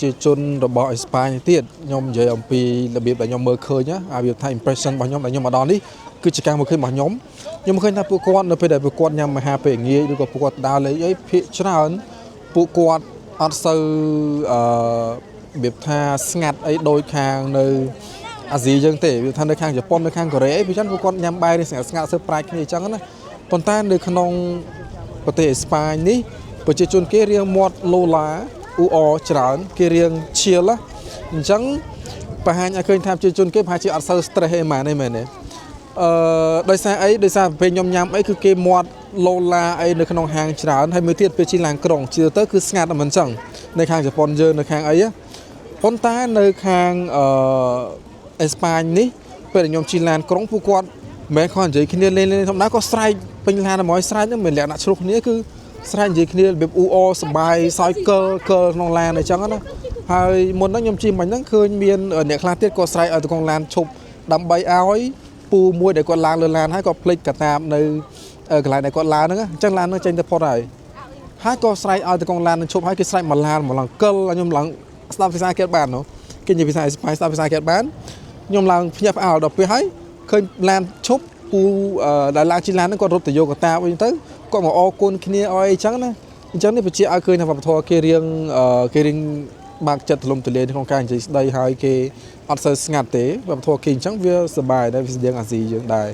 ជាជនរបស់អេស្ប៉ាញទៀតខ្ញុំនិយាយអំពីរបៀបដែលខ្ញុំមើលឃើញណាអារបៀបថា impression របស់ខ្ញុំដែលខ្ញុំមកដល់នេះគឺជាការមើលឃើញរបស់ខ្ញុំខ្ញុំឃើញថាពួកគាត់នៅពេលដែលពួកគាត់ញ៉ាំអាហារពេលល្ងាចឬក៏ពួកគាត់ដើរលេងអីភាគច្រើនពួកគាត់អត់សូវអឺរបៀបថាស្ងាត់អីដូចខាងនៅអាស៊ីយើងទេវាថានៅខាងជប៉ុននៅខាងកូរ៉េអីពីចឹងពួកគាត់ញ៉ាំបាយនេះស្ងាត់ស្ងាត់សើប្រាជ្ញគ្នាអញ្ចឹងណាប៉ុន្តែនៅក្នុងប្រទេសអេស្ប៉ាញនេះប្រជាជនគេរៀងមាត់ឡូឡាអ៊ូអច្រើនគេរៀង chill ណាអញ្ចឹងបង្ហាញឲ្យឃើញថាប្រជាជនគេប្រហែលជាអត់សូវ stress អីហ្មងទេមែនទេអឺដោយសារអីដោយសារពេលខ្ញុំញ៉ាំអីគឺគេមាត់ឡូឡាអីនៅក្នុងហាងច្រើនហើយមួយទៀតពេលជិះឡានក្រុងជិះទៅគឺស្ងាត់តែមិនអញ្ចឹងនៅខាងជប៉ុនយើងនៅខាងអីណាប៉ុន្តែនៅខាងអឺអេស្ប៉ាញនេះពេលដែលខ្ញុំជិះឡានក្រុងពួកគាត់មិនមែនខំនិយាយគ្នាលេងលេងធម្មតាក៏ស្រែកពេញឡានតែមកស្រែកហ្នឹងមិនមែនលក្ខណៈជ្រុះគ្នាគឺស្រែកនិយាយគ្នារបៀបអ៊ូអសប្បាយសើចកិលកិលក្នុងឡានអញ្ចឹងណាហើយមុនហ្នឹងខ្ញុំជិះមិញហ្នឹងឃើញមានអ្នកខ្លះទៀតក៏ស្រែកឲ្យតកងឡានឈប់ដើម្បីឲ្យពូមួយដែលគាត់ឡើងលើឡានហើយក៏ភ្លេចកាតាបនៅកន្លែងដែលគាត់ឡើងហ្នឹងអញ្ចឹងឡានហ្នឹងចេញទៅផុតហើយហើយក៏ស្រែកឲ្យតកងឡាននឹងឈប់ហើយគេស្រែកមកឡានមកឡើងកិលខ្ញុំឡើងស្ដាប់ភាសាគេបាននោះគេនិយាយភាសាអេស្ប៉ាញស្ដាប់ភាសាគេបានខ្ញុំឡើងភ្ញាក់ផ្អើលដល់ពេលហើយឃើញឡានឈប់ពូដែលឡើងជិះឡានហ្នឹងគាត់រត់ទៅយកកតាបវិញទៅគាត់មកអរគុណគ្នាឲ្យអីចឹងណាអញ្ចឹងនេះបញ្ជាក់ឲ្យឃើញថាវប្បធម៌គេរៀងគេរៀងបើកចិត្តទូលំទូលាយក្នុងការនិយាយស្ដីហើយគេអត់សូវស្ងាត់ទេវប្បធម៌គេអញ្ចឹងវាសប្បាយដែរវាស្តៀងអាស៊ីយើងដែរ។